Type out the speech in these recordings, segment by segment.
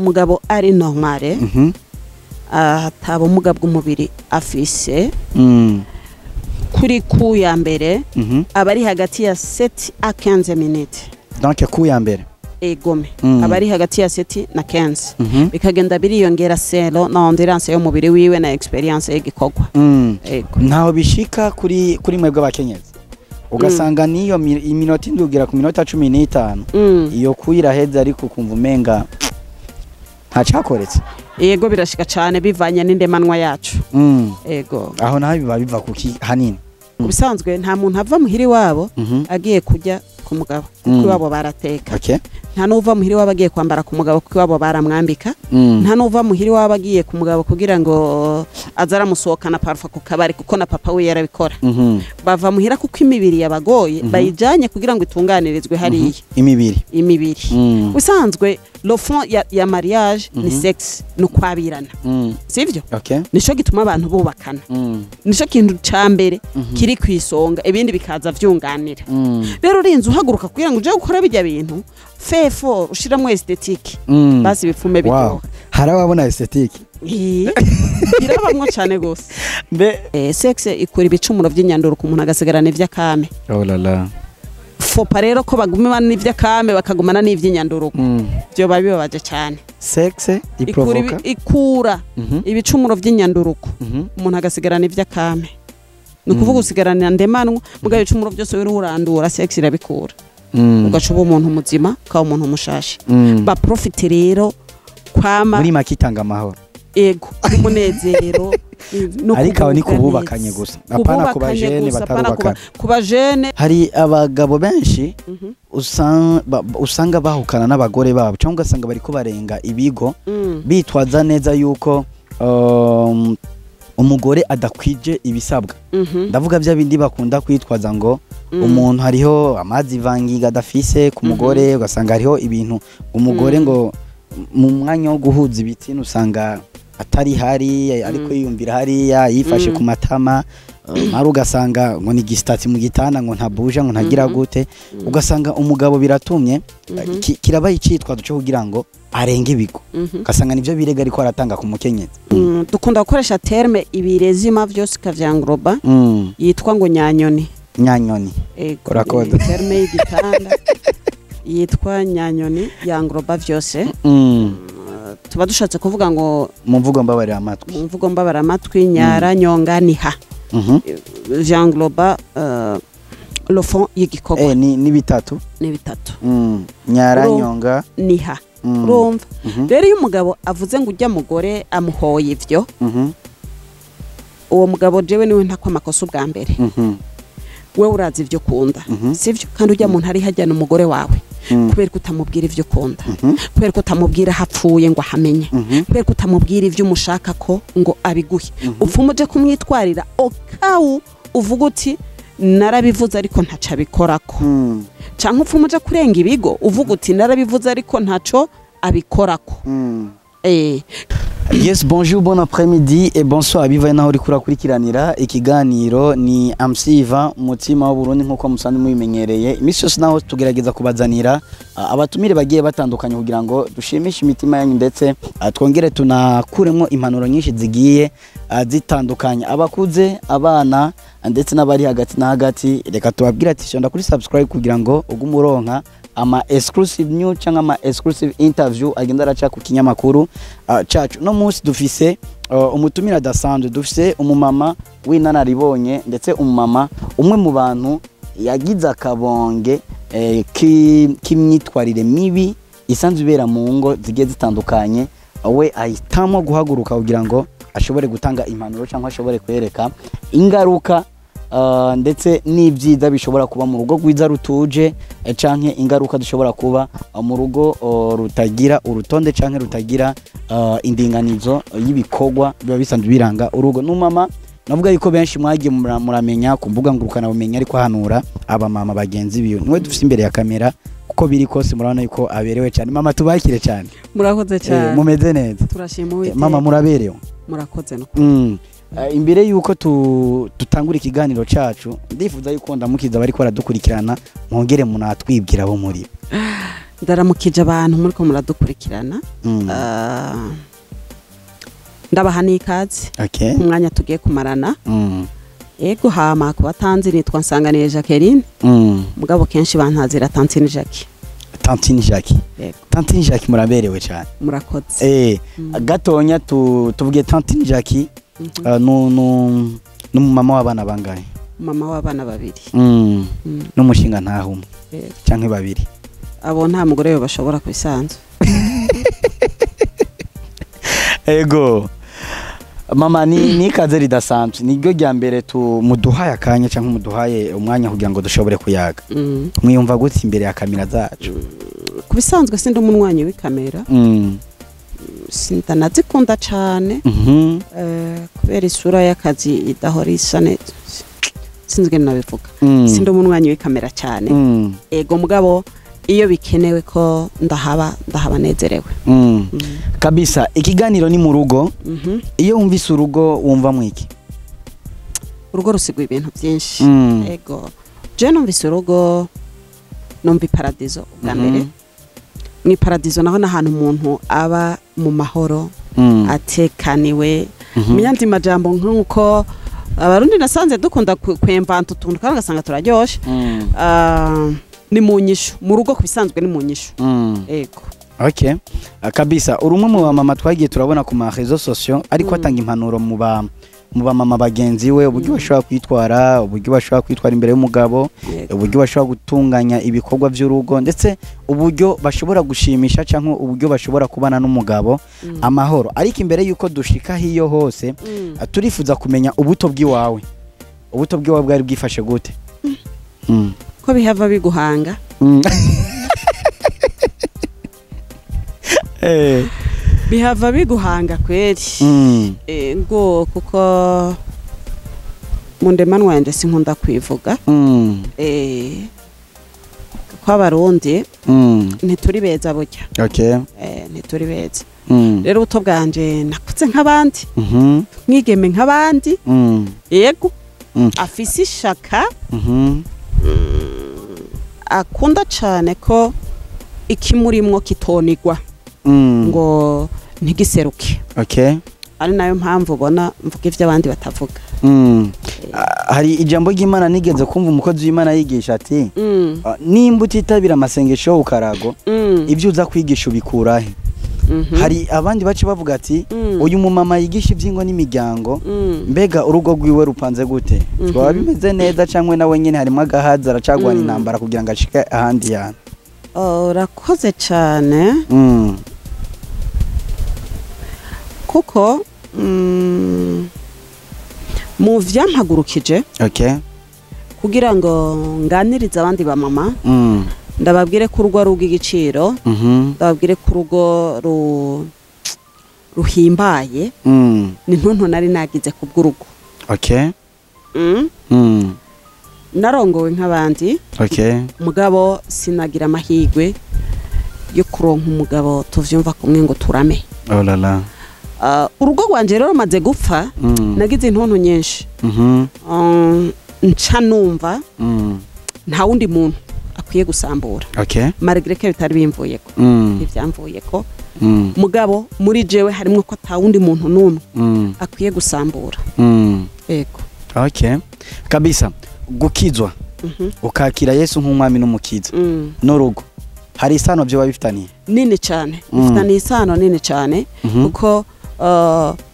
Umugabo ari normale, ata bumuga bw'umubiri afise, kuri coup ya mbere aba ari hagati ya 7 à 15 minutes. Donc coup ya mbere. Egome. Aba ari hagati ya 7 na 15, bikagenda biriyongera selon na endurance y'umubiri wiwe na expérience y'igikorwa. Ego. Ntaho bishika kuri mwebwe abakenyezi ugasanga niyo iminota 7 kugera ku minota 15, iyo coup iraheze, ariko ukumva umenga ntacakoretse? Yego, birashika cane bivanye n'indemanwa yacu. Ego. Aho naho biba biva kuki hanini? Ku bisanzwe nta muntu ava muhira iwabo agiye kurya ku mugabo, kuko iwabo barateka. Nta n'uva muhira iwabo agiye kwambara ku mugabo, kuko iwabo baramwambika. Nta n'uva muhira iwabo agiye ku mugabo kugira ngo aze aramusohokana parfa ku kabari, kuko na papa we yarabikora. Bava muhira kuko imibiri yabagoye, bayijanye kugira ngo itunganirizwe hariya. Imibiri. Imibiri. Usanzwe le fond ya mariage ni sexe, ni ukwabirana, sivyo? Okay. Nico gituma abantu bubakana. Nico kintu ca mbere kiri ku isonga, ibindi bikaza vyunganira. Rero urinze uhaguruka kugira ngo uje gukora bijya bintu fefo ushiramwo esthétique, basi bipfume biryoha. Hari ababona esthétique. Ii, birabamwo cane gose. Mbe Sexe ikura ibicumuro vy'inyanduruko, umuntu agasigarana ivy'akame. Oh là là. Faut pas rero ko bagumana n'ivy'akame bakagumana n'ivy'inyanduruko, vyoba bibabaje cane. Sexe Ikura iprovoka ikura ibicumuro vy'inyanduruko, umuntu agasigarana ivy'akame. Ni ukuvuga usigarana ndemanwa, mugabo ibicumuro byose uri urandura, sexe irabikura, ugaca uba umuntu muzima, ukaba umuntu mushasha. Baprofite rero kwama. Muri make itanga amahoro. Ego, n'umunezero no Ariko aho ni kugubwa kububakanye neza. gusa, apana ku Kububakanye bajene gusa, apana batarubakana. ku bajene. Hari abagabo benshi usanga bahukana n'abagore babo, cyangwa ugasanga bariko barenga ibigo, bitwaza neza yuko umugore adakwije ibisabwa. Ndavuga bya bindi bakunda kwitwaza ngo umuntu hariho amazi vangiga adafise ku mugore, ugasanga hariho ibintu umugore ngo mu mwanya wo guhuza ibitsina usanga atari hari, ariko yiyumvira hariya yifashe ku matama, mara ugasanga ngo ni gisitati mu gitanda, ngo ntabuja, ngo ntagira gute. Ugasanga umugabo biratumye kirabaye icitwazo cyo kugira ngo arenge ibigo, ugasanga nivyo birega ariko aratanga ku mukenyezi. Dukunda gukoresha terme ibirezima vyose ikavyangloba, yitwa ngo nyanyoni. Nyanyoni. Ego, Urakoze. ni terme y'igitanda yitwa nyanyoni, yangloba vyose. Tuba dushatse kuvuga ngo Mu mvugo mbabarira amatwi. Mu mvugo mbabara amatwi, nyara, nyonga, niha, vyangloba le fond y'igikorwa. Ni bitatu. Ni bitatu. Nyara, nyonga, niha. Urumva rero iyo umugabo avuze ngo ujya mugore amuhoye ivyo, uwo mugabo jewe niwe ntakwa amakosa ubwa mbere. Wewe urazi ivyo ukunda, sivyo? Kandi ujya muntu ari hajyana umugore wawe, kubera ko utamubwira ivyo ukunda, kubera ko utamubwira aho apfuye ngo ahamenye, kubera ko utamubwira ivyo umushaka ko ngo abiguhe, upfuma uje kumwitwarira okawu uvuga uti narabivuze ariko ntaco abikorako, canke upfuma uje kurenga ibigo uvuga uti narabivuze ariko ntaco abikorako. Yes, bonjour, bon après-midi et bonsoir. Bivaye naho uriko urakurikiranira ikiganiro, ni MC Ivan Mutima w'Uburundi nkuko musanzwe mubimenyereye. Imisi yose naho tugerageza kubazanira abatumire bagiye batandukanye kugira ngo dushimishe imitima yanyu, ndetse twongere tunakuremo impanuro nyinshi zigiye zitandukanye. Abakuze, abana ndetse n'abari hagati na hagati, reka tubabwire ati shonda kuri subscribe kugira ngo ugume uronka ama exclusive news cyangwa ama exclusive interview agenda araca ku kinyamakuru cacu. No munsi dufise umutumire adasanzwe, dufise umumama w'inararibonye, ndetse umumama umwe mu bantu yagize akabonge k'imyitwarire mibi isanzwe ibera mu ngo zigiye zitandukanye. We ahitamo guhaguruka kugira ngo ashobore gutanga impanuro cyangwa ashobore kwereka ingaruka ndetse n'ibyiza bishobora kuba mu rugo rwiza rutuje, canke ingaruka zishobora kuba mu rugo rutagira urutonde canke rutagira indinganizo y'ibikorwa biba bisanzwe biranga urugo. N'umama navuga yuko benshi mwagiye muramenya ku mbuga ngurukana bumenyi, ariko hanura abamama bagenzi biwe, niwe dufise imbere ya kamera. Uko biri kose murabona yuko aberewe cyane. Mama, tubakire cyane. Murakoze cyane. Mumeze neza? Turashima Uwiteka. Mama, muraberewe. Murakoze no Imbere yuko tutangura ikiganiro cacu, ndifuza yuko ndamukiza bariko baradukurikirana, mwongere munatwibwira bo muri. Ndaramukije abantu muriko muradukurikirana. Ndabaha n'ikaze ku mwanya tugiye kumarana. Ego, hama ku batanzi nitwa Nsanganiye Jacqueline. Mugabo kenshi bantazira Tantine Jackie. Tantine Jackie. Yego. Tantine Jackie, muraberewe cyane. Murakoze. Gatonya tuvuge Tantine Jackie, nu n'umumama w'abana bangahe? Mama w'abana babiri. N'umushinga ntaho umwe canke babiri? Abo nta mugore we bashobora kubisanzwe. Ego. Mama, ni ikaze ridasanzwe, niryo rya mbere muduhaye akanya canke muduhaye umwanya kugira ngo dushobore kuyaga. Mwiyumva gute imbere ya kamera zacu? Ku bisanzwe sindi umunywanyi w'ikamera. Sindanazikunda cane. Kubera isura y'akazi idahora isa neza. Sinzi ingene nabivuga. Sindi umunywanyi w'ikamera cane. Ego, mugabo iyo bikenewe ko ndahaba, ndahaba nezerewe. Kabisa, ikiganiro ni mu rugo. Iyo wumvise urugo wumva mwiki? Urugo rusigwa ibintu byinshi. Ego, je numvise urugo numva iparadizo ubwa mbere. Mu iparadizo naho n'ahantu umuntu aba mu mahoro, atekaniwe. Mu yandi majambo, nk'uko Abarundi nasanze dukunda kwemvanta utuntu kandi ugasanga turaryoshe. Ni mu nyishu, mu rugo ku bisanzwe ni mu nyishu. Ego. Okay. Kabisa, uri umwe mu bamama twagiye turabona ku ma réseaux sociaux ariko atanga impanuro mu bamama bagenzi we, uburyo bashobora kwitwara, uburyo bashobora kwitwara imbere y'umugabo, uburyo bashobora gutunganya ibikorwa by'urugo, ndetse uburyo bashobora gushimisha cyangwa uburyo bashobora kubana n'umugabo amahoro. Ariko imbere yuko dushika hiyo hose, turifuza kumenya ubuto bw'iwawe. Ubuto bw'iwawe bwari bwifashe gute? Ko bihava biguhanga. Bihava biguhanga kweri. Ngo kuko mu ndemanwa yanje sinkunda kwivuga. Kuko Abarundi ntituri beza burya. Ntituri beza. Rero ubuto bwanje nakuze nk'abandi. Mwigeme nk'abandi. Yego. Afise ishaka. Akunda cane ko ikimurimwo kitonigwa. Ngo ntigiseruke. Ari nayo mpamvu ubona mvuga ivyo abandi batavuga. Hari ijambo ry'Imana nigeze kumva umukozi w'Imana yigisha ati, nimba utitabira amasengesho ukarago, ibyo uza kwigisha ubikurahe? Hari abandi bace bavuga ati, uyu mumama yigisha ivyingo n'imiryango, mbega urugo rwiwe rupanze gute? Twaba bimeze neza cyangwa nawe nyene harimo agahaza aracagwana intambara kugira ngo ashike ahandi yantu? Urakoze cane. Kuko mu vyampagurukije kugira ngo nganirize abandi ba mama, ndababwire ko urugo ari urw'igiciro, ndababwire ko urugo ruhimbaye. Ni ntuntu nari nagize kubw'urugo. Narongowe nk'abandi. Mugabo sinagira amahirwe yo kuronka umugabo tuvyumva kumwe ngo turame. Oh la la. Urugo rwanje rero rumaze gupfa, nagize intuntu nyinshi. Nca numva nta wundi muntu akwiye gusambura. Malgré que bitari bimvuyeko. Ivyamvuyeko. Mugabo muri jewe harimwo ko ata wundi muntu n'umwe akwiye gusambura. Ego. Kabisa, gukizwa ukakira Yesu nk'umwami n'umukiza n'urugo, hari isano byo babifitaniye? Nini cyane. Bifitaniye isano nini cyane, kuko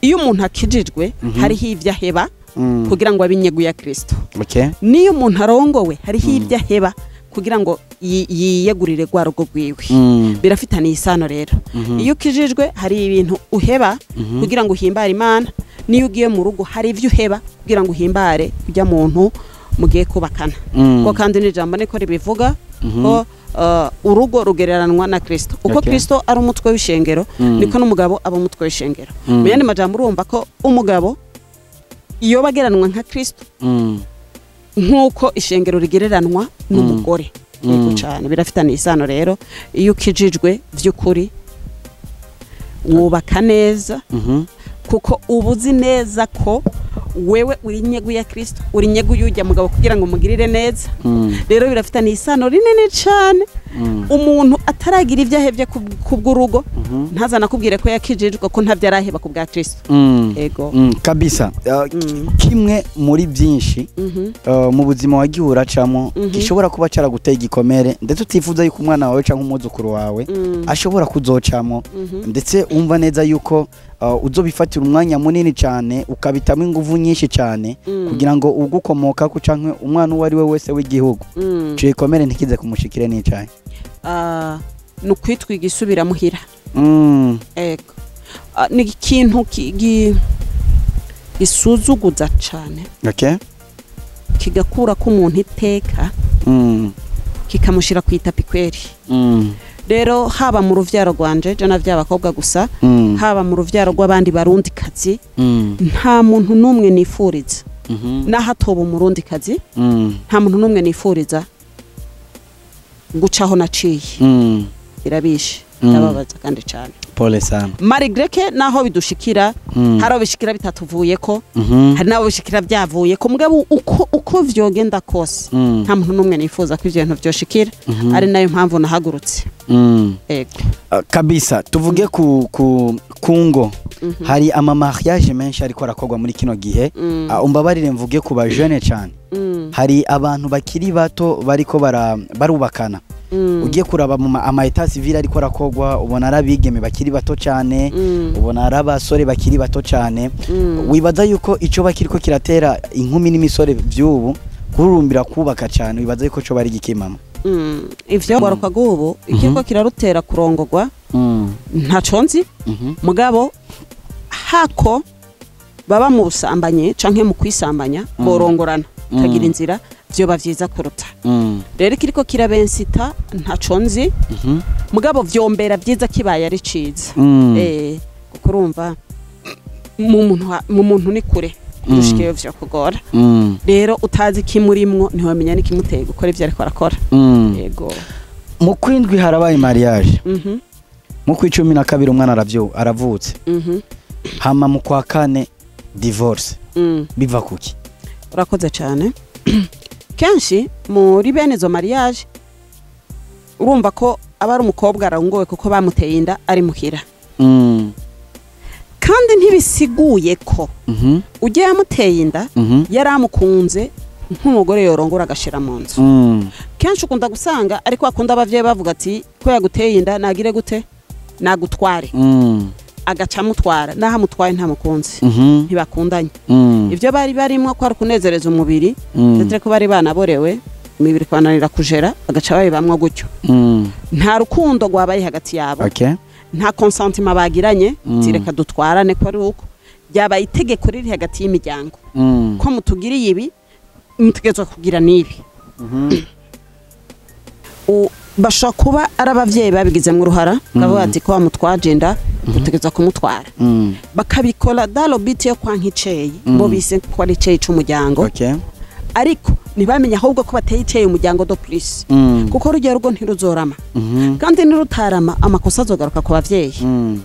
iyo umuntu akijijwe hariho ivyo aheba kugira ngo abe inyegu ya Kristo. Niyo umuntu arongowe hariho ivyo aheba kugira ngo yiyegurire rwa rugo rwiwe. Birafitaniye isano rero. Iyo ukijijwe hari ibintu uheba kugira ngo uhimbare Imana, niyo ugiye mu rugo hari ivyo uheba kugira ngo uhimbare ujya muntu mugiye kubakana. Ko kandi n'ijambo niko ribivuga ko urugo rugereranwa na Kristo. Uko Kristo ari umutwe w'ishengero, niko n'umugabo aba umutwe w'ishengero. Mu yandi majambo urumva ko umugabo iyo bageranwa nka Kristo, nkuko ishengero rigereranwa n'umugore. Yego cyane, birafitanye isano rero. Iyo ukijijwe vy'ukuri wubaka neza, kuko ubuzi neza ko wewe uri inyegu ya Kristo, uri inyegu y'ujya mugabo kugira ngo mugirire neza. Rero birafitanye isano rinini cyane. Umuntu ataragira ibyo ahevye kubw'urugo, ntazana kubwire ko yakijijwe, ko ntavyo araheba ku bwa Kristo. Ego. Kabisa. Kimwe muri byinshi mu buzima wagiye uracamo gishobora kuba caraguteye igikomere, ndetse utifuza yuko umwana wawe canke umwuzukuru wawe ashobora kuzocamo, ndetse umva neza yuko uzobifatira umwanya munini cyane, ukabitamo inguvu nyinshi cyane kugira ngo ugukomoka ku canke umwana uwo ari we wese w'igihugu, ico gikomere ntikize kumushikire n'icayi. Ni ukwitwiga isubiramuhira. Ego. Ni ikintu gisuzuguza cane, kigakura ko umuntu iteka, kikamushira ku itapi kweri. Rero haba mu ruvyaro rwanje, je navyaye abakobwa gusa, haba mu ruvyaro rw'abandi barundi kazi, nta muntu n'umwe nifuriza, naho atoba umurundi kazi, nta muntu n'umwe nifuriza gucaho naciye. Birabishe, ndababaza kandi cane. Pole sana. Malgré que naho bidushikira, hari aho bishikira bitatuvuyeko, hari n'abo bishikira byavuyeko, mugabo uko vyogenda kose, nta muntu n'umwe nifuza ko ivyo bintu vyoshikira, ari nayo mpamvu nahagurutse. Ego. Kabisa. Tuvuge ku kungo, hari ama mariage menshi ariko arakorwa muri kino gihe. Umbabarire mvuge ku ba jeune cyane, hari abantu bakiri bato bariko barubakana. Ugiye kuraba mu ama état civil ariko arakorwa, ubona ari abigeme bakiri bato cyane, ubona ari abasore bakiri bato cyane. Wibaza yuko ico bakiriko kiratera inkumi n'imisore vy'ubu kururumbira kubaka cyane, wibaza yuko co bari gikimama? Ivyo gwaruka rw'ubu ikiriko kirarutera kurongogwa, ntaco nzi, mugabo hako baba mu busambanyi canke mu kwisambanya, borongorana kagira inzira, vyoba vyiza kuruta. Rero ikiriko kirabensita ntaco nzi, mugabo vyombera vyiza kibaye ari ciza. Kuko urumva mu muntu ni kure gushikayo vyokugora. Rero utazi ikimurimwo ntiwamenya n'ikimuteye gukora ivyo ariko arakora. Yego. Mu kwindwi harabaye mariage, mu kwicumi na kabiri umwana aravutse, hama mu kwa kane divorce. Biva kuki? Urakoze cyane. Kenshi muri bene izo mariage, urumva ko aba ari umukobwa arongowe kuko bamuteye inda ari muhira, kandi ntibisiguye ko ujye yamuteye inda yari amukunze nk'umugore yorongora agashira mu nzu. Kenshi ukunda gusanga ariko akunda abavyeyi bavuga ati ko yaguteye inda nagire gute, nagutware, agaca amutwara. Naho amutwaye ntamukunze, ntibakundanye. Ivyo bari barimwo ko ari kunezereza umubiri, ndetse ko bari banaborewe imibiri kwananira kujera, bagaca babibamwo gutyo. Nta rukundo rwabaye hagati yabo, nta consentement bagiranye, ati reka dutwarane ko ari uko byabaye itegeko riri hagati y'imiryango, ko mutugiriye ibi mutegerezwa kugira n'ibi. Bashobora kuba ari abavyeyi babigizemo uruhara, bavuga ati ko wamutwaje inda utegerezwa kumutwara, bakabikora dans le but yo kwanka iceyi, bo bise ko ari iceyi c'umuryango, ariko ntibamenye ahubwo ko bateye iceyi umuryango de plus, kuko rujya rugo ntiruzorama, kandi nirutarama amakosa azogaruka ku bavyeyi.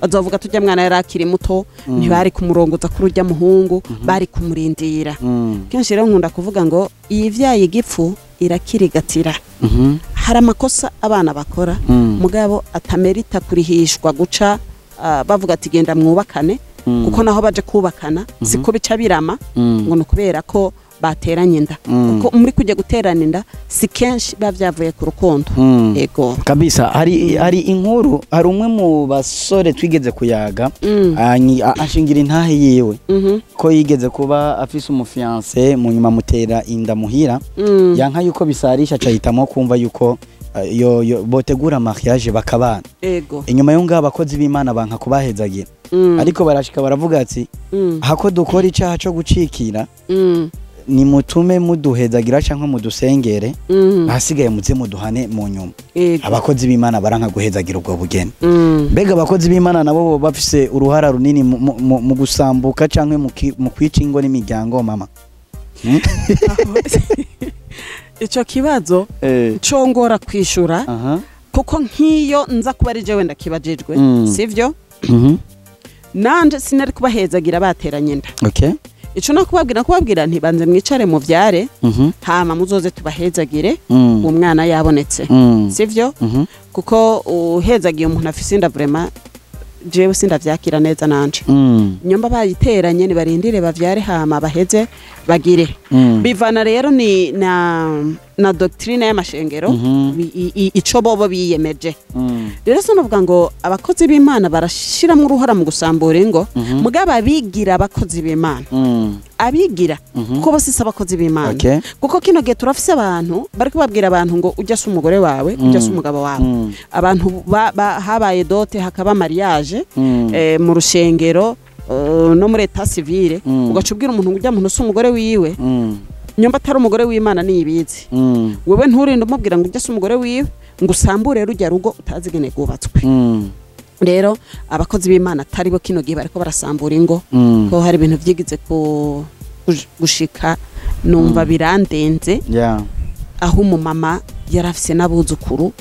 Bazovuga tujya mwana yari akiri muto, ntibari kumurongoza kuri urya muhungu, bari kumurindira. Kenshi rero nkunda kuvuga ngo iyi vyaye igipfu irakirigatira. Hari amakosa abana bakora, mugabo atamerita kurihishwa guca bavuga ati genda mwubakane, kuko naho baje kubakana siko bica birama, ngo ni ukubera ko bateranye inda, kuko muri kujya guterana inda si kenshi biba byavuye ku rukundo. Ego. Kabisa. Hari inkuru, hari umwe mu basore twigeze kuyaga, ashingira intahe yiwe ko yigeze kuba afise umu fiancée, mu nyuma amutera inda muhira, yanka yuko bisarisha, acahitamo kumva yuko yo botegura mariage bakabana. Inyuma yo ngaho abakozi b'Imana banka kubahezagira, ariko barashika baravuga ati hako dukora icaha co gucikira, nimutume muduhezagira canke mudusengere, ahasigaye muze muduhane mu nyuma. Abakozi b'Imana baranka guhezagira ubwo bugeni. Mbega abakozi b'Imana nabo boba bafise uruhara runini mu gusambuka canke mu kwica ingo n'imiryango, mama? Ico kibazo congora kwishura, kuko nk'iyo nza kuba ari jewe ndakibajijwe, sivyo, nanje sinari kubahezagira bateranye inda. Ico nakubabwira nti banze mwicare mu vyare, hama muzoze tubahezagire umwana yabonetse, sivyo? Kuko uhezagiye umuntu afise inda, vraiment jewe sindavyakira neza nanje. Nyomba bayiteranye, nibarindire bavyare hama baheze bagire. Bivana rero ni na doctrine y'amashengero, ico bobo biyemeje. Rero sinavuga ngo abakozi b'Imana barashiramwo uruhara mu gusambura ingo, mugabo abigira abakozi b'Imana, abigira, kuko bose si abakozi b'Imana. Kuko kino gihe turafise abantu bariko babwira abantu ngo ujya si umugore wawe, ujya si umugabo wawe. Abantu habaye dot, hakaba mariage mu rushengero, no muri état civil, ugaca ubwira umuntu ngo ujya muntu si umugore wiwe. Nyomba atari umugore w'Imana niyibizi, wewe nturinde umubwira ngo ujya si umugore wiwe, ngo usambure rujya rugo utazi ingene rwubatswe. Rero abakozi b'Imana atari bo kino gihe bariko barasambura ingo, ko hari ibintu vyigize ku gushika numva birandenze, aho umumama yari afise n'abuzukuru,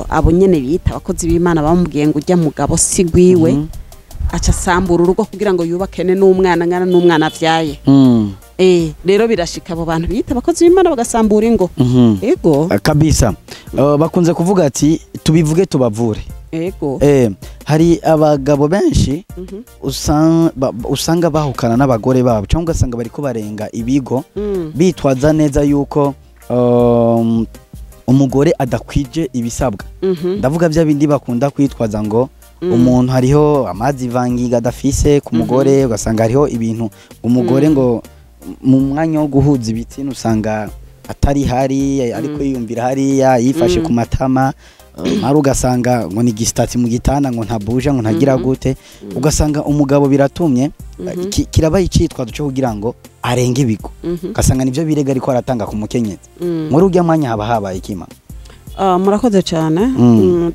abo nyene bita abakozi b'Imana bamubwiye ngo ujya mugabo si gwiwe, aca asambura urugo kugira ngo yubakene n'umwana ngana n'umwana avyaye. Rero birashika abo bantu bita abakozi b'Imana bagasambura ingo. Ego. Kabisa. Bakunze kuvuga ati tubivuge tubavure. Ego. Hari abagabo benshi usanga bahukana n'abagore babo, cyangwa ugasanga bariko barenga ibigo, bitwaza neza yuko umugore adakwije ibisabwa. Ndavuga bya bindi bakunda kwitwaza ngo umuntu hariho amazi vangiga adafise ku mugore, ugasanga hariho ibintu umugore ngo mu mwanya wo guhuza ibitsina usanga atari hari, ariko yiyumvira hariya yifashe ku matama, mara ugasanga ngo ni gisitati mu gitanda, ngo ntabuja, ngo ntagira gute, ugasanga umugabo biratumye kirabaye icitwazo cyo kugira ngo arenge ibigo, ugasanga nivyo birega ariko aratanga ku mukenyezi. Muri urya mwanya haba habaye ikima? Murakoze cyane.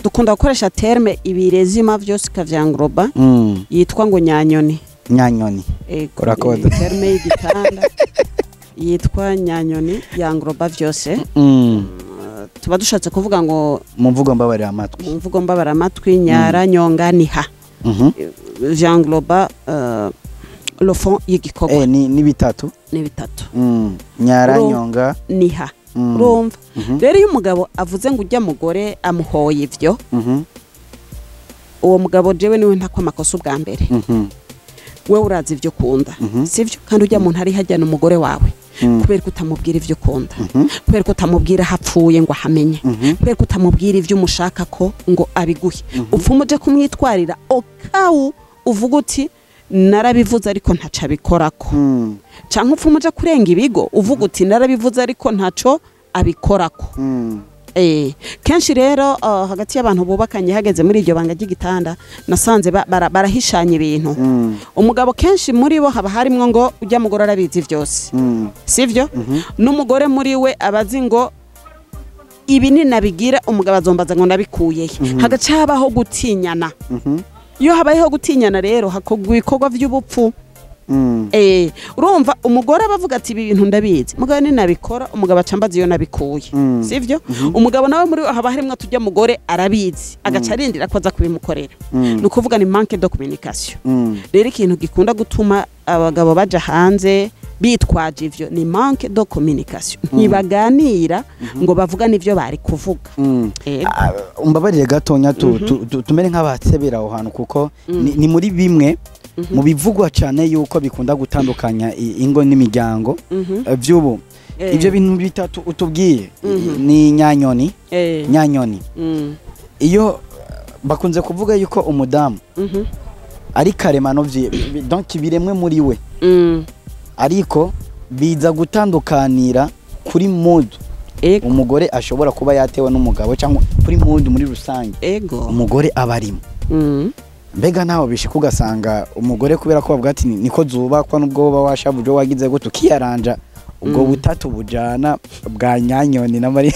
Dukunda gukoresha terme ibirezima vyose ikavyangloba, yitwa ngo nyanyoni. Nyanyoni. Ego, Urakoze. ni terme y'igitanda yitwa nyanyoni, yangloba vyose. Tuba dushatse kuvuga ngo mu mvugo mbabarira amatwi, mu mvugo mbabara amatwi, nyara, nyonga, niha, vyangloba le fond y'igikorwa. Ni bitatu. Ni bitatu. Nyara, nyonga, niha. Urumva rero iyo umugabo avuze ngo ujya mugore amuhoye ivyo, uwo mugabo jewe niwe ntakwa amakosa ubwa mbere. Wewe urazi ivyo ukunda, sivyo? Kandi ujya muntu ari hajyana umugore wawe, kubera ko utamubwira ivyo ukunda, kubera ko utamubwira aho apfuye ngo ahamenye, kubera ko utamubwira ivyo umushaka ko ngo abiguhe, upfuma uje kumwitwarira okawu uvuga uti narabivuze ariko ntaco abikorako, canke upfuma uje kurenga ibigo uvuga uti narabivuze ariko ntaco abikorako. Kenshi rero hagati y'abantu bubakanye, hageze muri iryo banga ry'igitanda, nasanze barahishanya ibintu. Umugabo kenshi muri bo haba harimwo ngo ujya mugore arabizi vyose, sivyo? N'umugore muri we abazi ngo ibi ninabigira umugabo azombaza ngo nabikuyehe. Hagaca habaho gutinyana. Iyo habayeho gutinyana rero hakorwa ibikorwa vy'ubupfu. Urumva umugore aba avuga ati ibi bintu ndabizi, mugabo ninabikora umugabo acambaza iyo nabikuye, sivyo? Umugabo nawe muri we haba harimwo tujya mugore arabizi, agaca arindira ko aza kubimukorera. Ni ukuvuga ni manque de communication. Rero ikintu gikunda gutuma abagabo baja hanze bitwaje ivyo ni manque de communication, ntibaganira ngo bavugane ivyo bari kuvuga. Ah, umbabarire gatonya, tumere nk'abatsebera aho hantu, kuko ni muri bimwe mu bivugwa cyane yuko bikunda gutandukanya ingo n'imiryango vy'ubu. Ibyo bintu bitatu utubwiye ni nyanyoni, nyanyoni. Iyo bakunze kuvuga yuko umudamu ari karemano, donc biremwe muri we, ariko biza gutandukanira kuri mood umugore ashobora kuba yatewe n'umugabo, cyangwa kuri mood muri rusange umugore aba arimo. Mbega ntaho bishika ugasanga umugore, kubera ko bavuga ati niko zubakwa, nubwo woba washavuje, wagize gute, ukiyaranja ubwo butatu bujana bwa nyanyoni na mari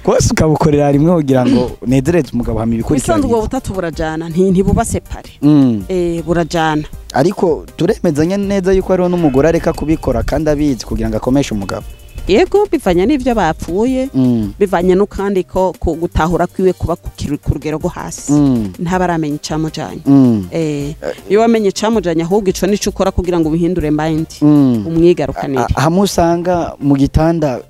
kose ukabukorera rimwe kugira ngo unezereze umugabo, hama ibikurikira Bisanzwe ubwo butatu burajana, ntibuba séparé. Burajana. Ariko turemezanya neza yuko hariho n'umugore areka kubikora kandi abizi kugira ngo akomeshe umugabo. Yego, bivanye n'ivyo bapfuye, bivanye n'ukandi ko gutahura kwiwe kuba ku rugero rwo hasi, ntabaramenya icamujanye. Iyo wamenye icamujanye, ahubwo ico nico ukora kugira ngo ubihindure mind, umwigarukanire. Hamwe usanga mu gitanda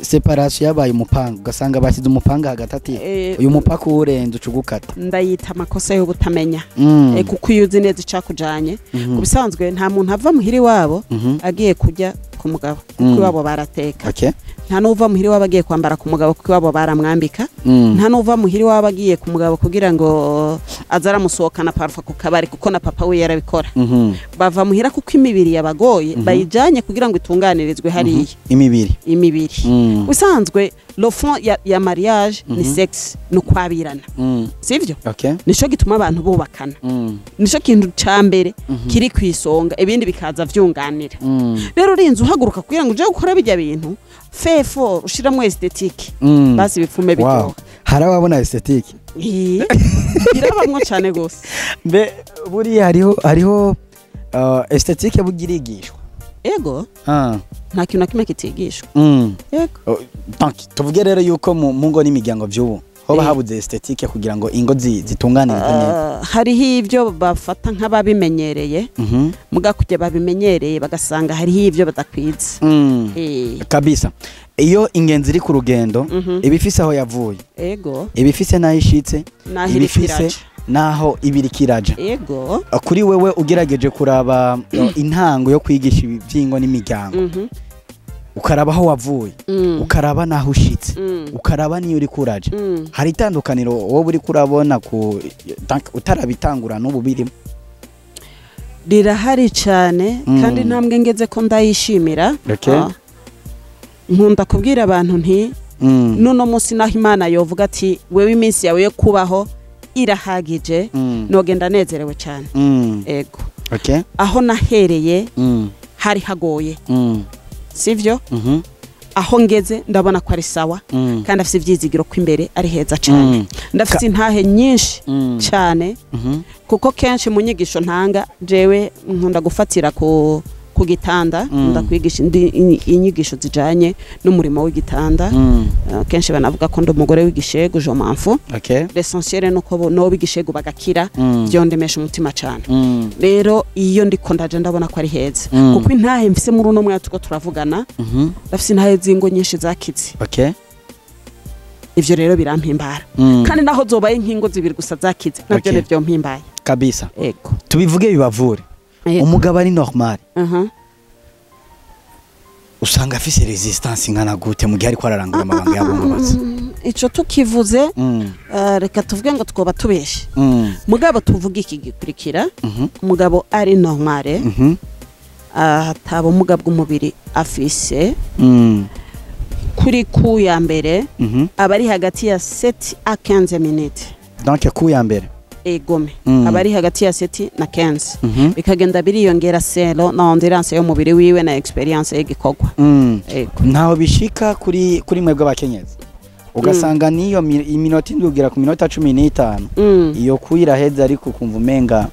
séparation yabaye umupanga, ugasanga bashyize umupanga hagati, ati uyu mupaka uwurenze uca ugukata. Ndayita amakosa yo butamenya. Kuko iyo uzi neza icakujanye, ku bisanzwe nta muntu ava muhira iwabo agiye kurya ku mugabo, kuko iwabo barateka. Nta n'uva muhira iwabo agiye kwambara ku mugabo, kuko iwabo baramwambika. Nta n'uva muhira iwabo agiye ku mugabo kugira ngo aze aramusohokana parfois ku kabari, kuko na papa we yarabikora. Bava muhira kuko imibiri yabagoye, bayijanye kugira ngo itunganirizwe hariya. Imibiri. Imibiri. Usanzwe le fond ya mariage ni sexe, ni ukwabirana, sivyo? Okay. Nico gituma abantu bubakana. Nico kintu ca mbere kiri kwisonga, ibindi bikaza vyunganira. Rero urinze uhaguruka kugira ngo uje gukora bijya bintu, fefo ushiramwo esthétique, basi bipfume biryoha. Hari ababona esthétique. Birabamwo cane gose. Mbe buriya hariho esthétique bugira igishwa? Ego. Nta kintu na kimwe kitigishwa. Ego. Oh, donc tuvuge rero yuko mu ngo n'imiryango vy'ubu hoba habuze esthétique kugira ngo ingo zitunganirizwe neza? Hariho ibyo bafata nk'ababimenyereye, muga kujya babimenyereye bagasanga hariho ibyo badakwiza. Kabisa, iyo ingenzi iri ku rugendo, iba ifise aho yavuye, iba ifise n'aho ishitse, naho iba iri ifise kiraja. n'aho ibiri kiraja. Kuri wewe, ugerageje kuraba intango yo kwigisha ibi vy'ingo n'imiryango, ukaraba aho wavuye, ukaraba n'aho ushitse, ukaraba n'iyo uriko uraja, hari itandukaniro wowe uriko urabona ku donc utarabitangura n'ubu birimo? Rirahari cyane, kandi intambwe ngeze ko ndayishimira. Nkunda kubwira abantu nti nuno munsi naho Imana yovuga ati wewe iminsi yawe yo kubaho irahagije, nogenda nezerewe cyane. Ego. Aho nahereye hari hagoye, sivyo? Aho ngeze ndabona ko ari sawa, kandi afite ibyizigiro ko imbere ari heza cyane. Ndafite intahe nyinshi cyane, kuko kenshi mu nyigisho ntanga jewe nkunda gufatira ku gitanda. Nkunda kwigisha inyigisho zijanye n'umurimo w'igitanda. Kenshi banavuga ko ndi umugore w'igishegu, je m'en fous. L'essentiel nuko no b'igishegu bagakira, vyondemesha umutima cyane. Rero iyo ndiko ndaje ndabona ko ari heza, kuko intahe mfise muri uno mwanya tuko turavugana, ndafise intahe z'ingo nyinshi zakize. Ivyo rero birampimbara, kandi naho zobaye nk'ingo zibiri gusa zakize, navyo nivyo mpimbaye. Kabisa. Ego. Tubivuge bibavure. Ego. Umugabo ari normal, usanga afise résistance ingana gute mu gihe ariko ararangura amabanga y'abungubatsi? Ico tukivuze, reka tuvuge ngo twoba tubeshe. Mugabo tuvuge iki gikurikira: umugabo ari normale, ata bumuga bw'umubiri afise, kuri ku ya mbere aba ari hagati ya 7 à 15 minutes. Donc ku ya mbere? Egome. Aba ari hagati ya 7 na 15, bikagenda biriyongera selon na endurance y'umubiri wiwe na expérience y'igikorwa. Ego. Ntaho bishika kuri mwebwe abakenyezi, ugasanga niyo iminota 7 kugera ku minota 15, iyo kuyiraheza, ariko ukumva umenga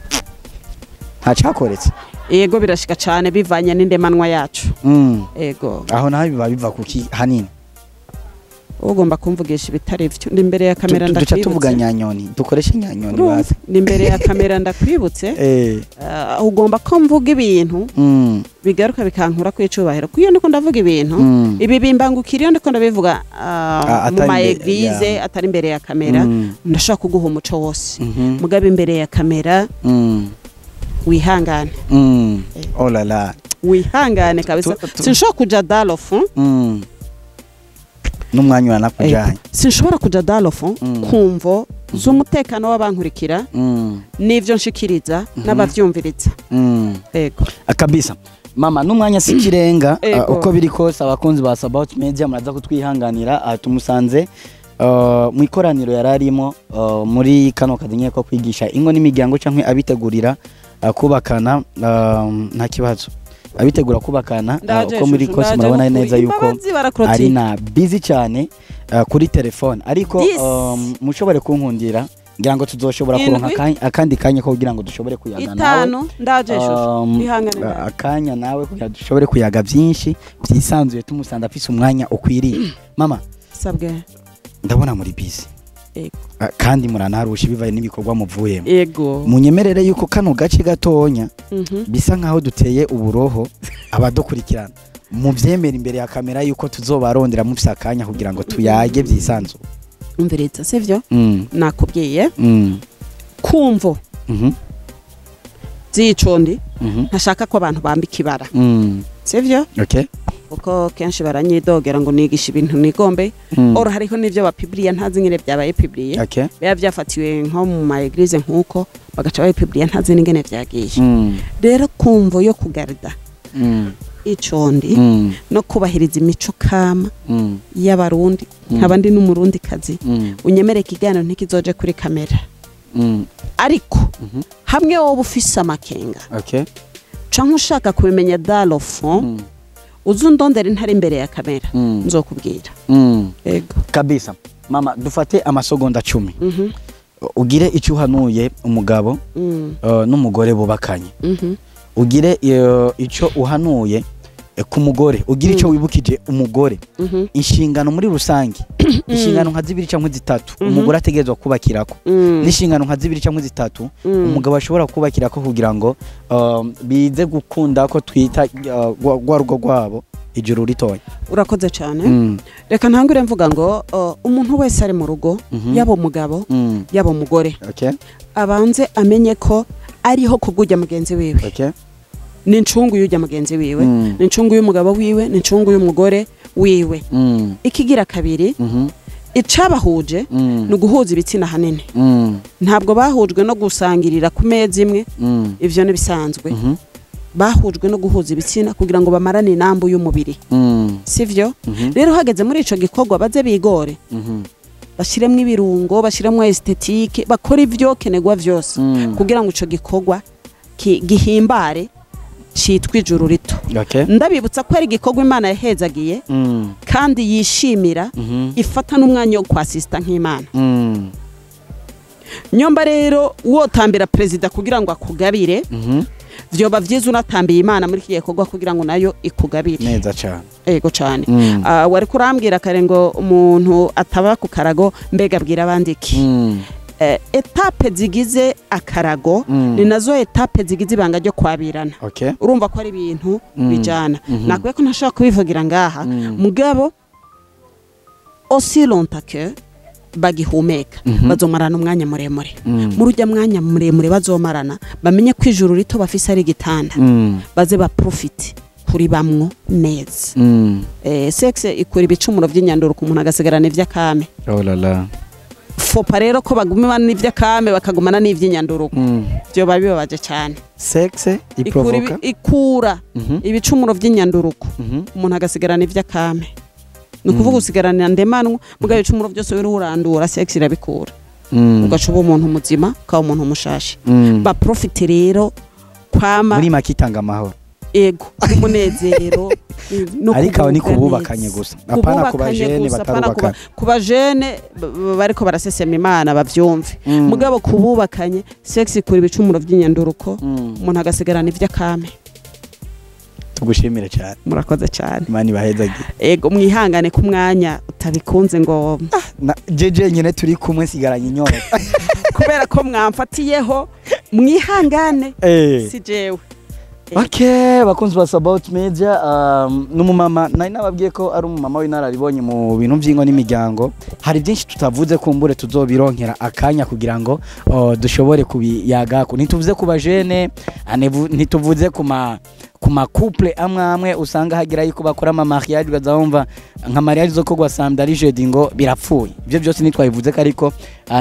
ntacakoretse? Yego, birashika cane bivanye n'indemanwa yacu. Ego. Aho naho biba biva kuki hanini? Ugomba kumvugisha ibitari vyo, ndi imbere ya kamera. Duca tuvuga Ndakwibutse. nyanyoni, dukoreshe nyanyoni. Urumva? Basi. Ndi imbere ya kamera, ndakwibutse. Ugomba ko mvuga ibintu bigaruka bikankura ku icubahiro, kuko iyo ndiko ndavuga ibintu, ibi bimbangukira iyo ndiko ndabivuga mu atari ma imbere, église, atari imbere ya kamera, ndashobora kuguha umuco wose. Mugabo imbere ya kamera, wihangane. Oh là là. Wihangane kabisa. Sinshobora kuja dans le fond. N'umwanya uranakujanye. Sinshobora kuja dans le fond kumvo z'umutekano w'abankurikira n'ivyo nshikiriza n'abavyumviriza. Ego. Kabisa mama, n'umwanya si ikirenga. Ego. Uko biri kose, abakunzi ba Sabaut Media muraza kutwihanganira, tumusanze mu ikoraniro yari arimo, muri kano kazi nyine ko kwigisha ingo n'imiryango canke abitegurira kubakana, nta kibazo, abitegura kubakana. Ndaje, uko muri shushu, kose ndaje murabona nukuri. neza yuko Imbabazi barakorotira. ari na busy cyane kuri telefone, ariko This. mushobore kunkundira. Ngira ngo tuzoshobora kuronka Indwi. akandi kanya ko kugira ngo dushobore kuyaga nawe. 5 ndaje shusho. Ihangane ndaje. Akanya nawe kugira dushobore kuyaga byinshi byisanzuye, tumusanze afise umwanya ukwiriye. Mama, Sabwe. ndabona muri busy. Ego. Kandi muranarusha bivaye n'ibikorwa muvuyemo. Ego. Munyemerere yuko kano gace gatonya bisa nkaho duteye uburoho abadukurikirana, muvyemera imbere ya kamera yuko tuzobarondera mufise akanya kugira ngo tuyage byisanzuye. Umviriza, sivyo? Nakubwiye kumvo z'icondi ntashaka ko abantu bambika ibara, sivyo? Okay. Kuko kenshi baranyidogera ngo nigisha ibintu nigombe. Oro hariho n'ivyo bapibliya ntazi nyene byabaye publié, biba byafatiwe nko mu ma église, nkuko bagaca babipibliya ntazi n'ingene vyagiye. Rero kumvo yo kugarida icondi no kubahiriza imico kama y'Abarundi, nkaba ndi n'Umurundi kazi, unyemere ikiganiro ntikizoje kuri kamera, ariko hamwe wowe ufise amakenga canke ushaka kubimenya dans le fond, uze undondere ntari imbere ya kamera, nzokubwira. Ego. Kabisa. Mama, dufate amasegonda 10, ugire icyo uhanuye umugabo n'umugore bubakanye, ugire icyo uhanuye ku mugore, ugire icyo wibukije umugore, inshingano muri rusange, inshingano nka zibiri cyangwa zitatu umugore ategerezwa kubakirako, n'inshingano nka zibiri cyangwa zitatu umugabo ashobora kubakirako kugira ngo bize gukunda ko twita rwa rugo rwabo ijuru ritoya. Urakoze cyane. Reka ntangure mvuga ngo umuntu wese ari mu rugo, yaba umugabo, yaba umugore, abanze amenye ko ariho kubw'ujya mugenzi wiwe. Ni incungu y'ujya mugenzi wiwe, ni incungu y'umugabo wiwe, ni incungu y'umugore wiwe. Ikigira kabiri, icabahuje ni uguhuza ibitsina hanini. Ntabwo bahujwe no gusangirira ku meza imwe, ivyo ntibisanzwe. Bahujwe no guhuza ibitsina kugira ngo bamarane inambu y'umubiri, sivyo? Rero hageze muri ico gikorwa, baze bigore, bashiremwo ibirungo, bashiremwo esthétique, bakora ivyokenerwa vyose kugira ngo ico gikorwa gihimbare citwa ijuru rito. Ndabibutsa ko ari igikorwa Imana yahezagiye kandi yishimira, ifata n'umwanya wo kwasista nk'Imana. Nyomba rero wotambira perezida kugira ngo akugabire, vyoba vyiza unatambiye Imana muri iki gikorwa kugira ngo nayo ikugabire. Neza cyane. Ego cane. Wari kurambwira kare ngo umuntu ataba ku karago, mbega abwira abandi iki? Étapes zigize akarago ni nazo étapes zigize ibanga ryo kwabirana. Urumva ko ari ibintu bijana. Nakwiye ko ntashobora kubivugira ngaha, mugabo aussi longtemps que bagihumeka, bazomarana umwanya muremure. Muri ujya mwanya muremure bazomarana, bamenye ko ijuru rito bafise ari igitanda, baze baprofite kuri bamwo neza. Sexe ikura ibicumuro by'inyanduro ku muntu, agasigarana ivy'akame. Oh la la. Faut pas rero ko bagumana n'ivy'akame bakagumana n'ivy'inyanduruko, vyoba bibabaje cyane. Sexe Ikura iprovoka ikura ibicumuro vy'inyanduruko, umuntu agasigarana ivy'akame. Ni ukuvuga usigarana ndemanwa, mugabo ibicumuro byose uri urandura, sexe irabikura, ugaca uba umuntu muzima, ukaba umuntu mushasha. Baprofite rero kwama. Muri make itanga amahoro. Ego, n'umunezero no Ariko aho ni kugubwa kububakanye neza. gusa, apana ku Kububakanye bajene gusa, apana batarubakana. Ku bajene bariko barasesema Imana bavyumve. Mugabo kububakanye, sexe ikura ibicumuro vy'inyanduruko, umuntu agasigarana ivy'akame. Tugushimire cyane. Murakoze cyane. Imana ibahezagire. Ego, mwihangane ku mwanya utabikunze ngo Jeje nyine turi kumwe nsigaranye inyota. Kubera ko mwamfatiyeho, mwihangane, si jewe. Okay, bakunzi ba About Media, n'umumama nari nababwiye ko ari umumama w'inararibonye mu bintu by'ingo n'imiryango. Hari byinshi tutavuze, kumbure tuzobironkera akanya kugira ngo dushobore kubiyagako. Ntituvuze ku bajene, ntituvuze ku ma couple amwe amwe usanga hagira yuko bakora ama mariage, bazumva nka mariage zo kogwa samedi ari jeudi ngo birapfuye. Ibyo byose ntitwabivuze ko, ariko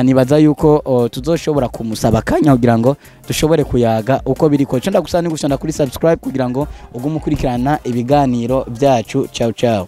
nibaza yuko tuzoshobora kumusaba akanya kugira ngo dushobore kuyaga uko biri ko. Ndagusaba ni gushanda kuri subscribe kugira ngo ugume ukurikirana ibiganiro byacu. Ciao ciao.